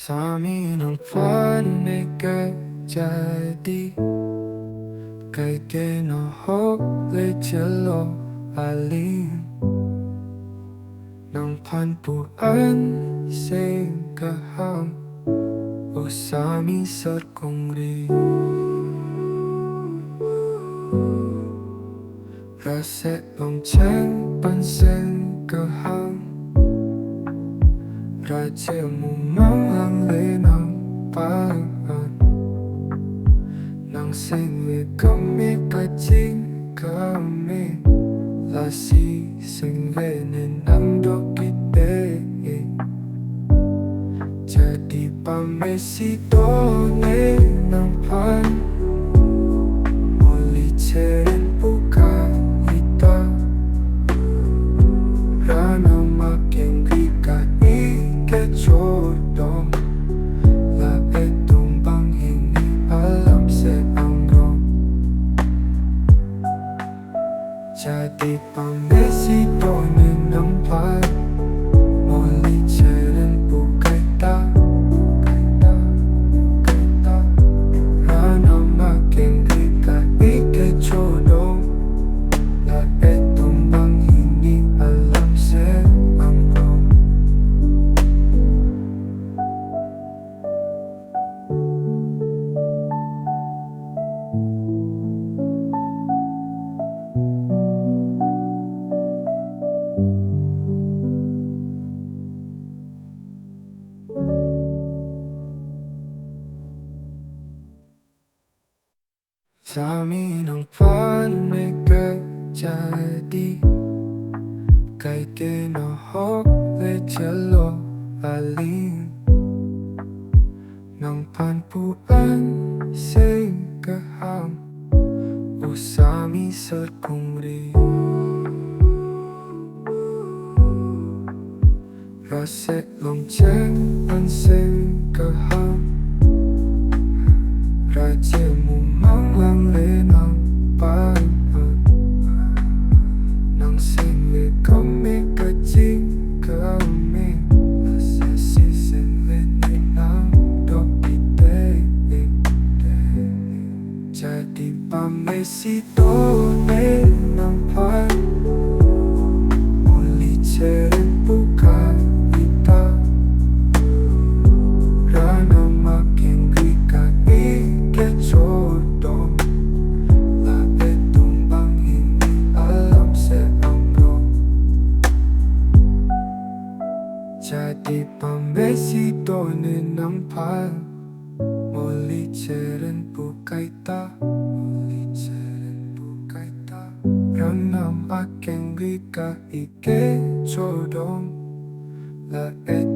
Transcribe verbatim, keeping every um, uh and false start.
Sami nangphan me kai jadi, kaike nahok le chelo aling. Nangphan pu-an seng kaham, o sami sarkongri. Ra se longcheng panseng kaham, ra che mumang lang le nangphan. Nang seng le keme kaching keme, lasi seng le ne nang dokite. Jadi pamesi do ne nangphan, moli cheren pu kaita. Ra nang makengri ka-ik kechodong, la-et tum banghini alam se angrong. Jadi pamesi do ne nangphan, moli cheren pu kaita, kaita, kaita. Ra nang makengri ka-ik kechodong, la-et tum banghini alam se angrong. Sami nangphan me kai jadi, kaike nahok le chelo aling. Nangphan pu-an seng kaham, o sami sarkongri. Ra se longcheng panseng kaham, ra che mumang lang le nangphan. Nang seng le keme kaching keme, lasi seng le ne nang dokite. Jadi pamesi do ne nangphan, moli cheren pu kaita. Ra nang makengri ka-ik kechodong, la-et tum banghini alam se angrong. Jadi pamesi do ne nangphan, moli cheren pu kaita, moli cheren pu kaita. Ra nang makengri ka-ik kechodong, la-et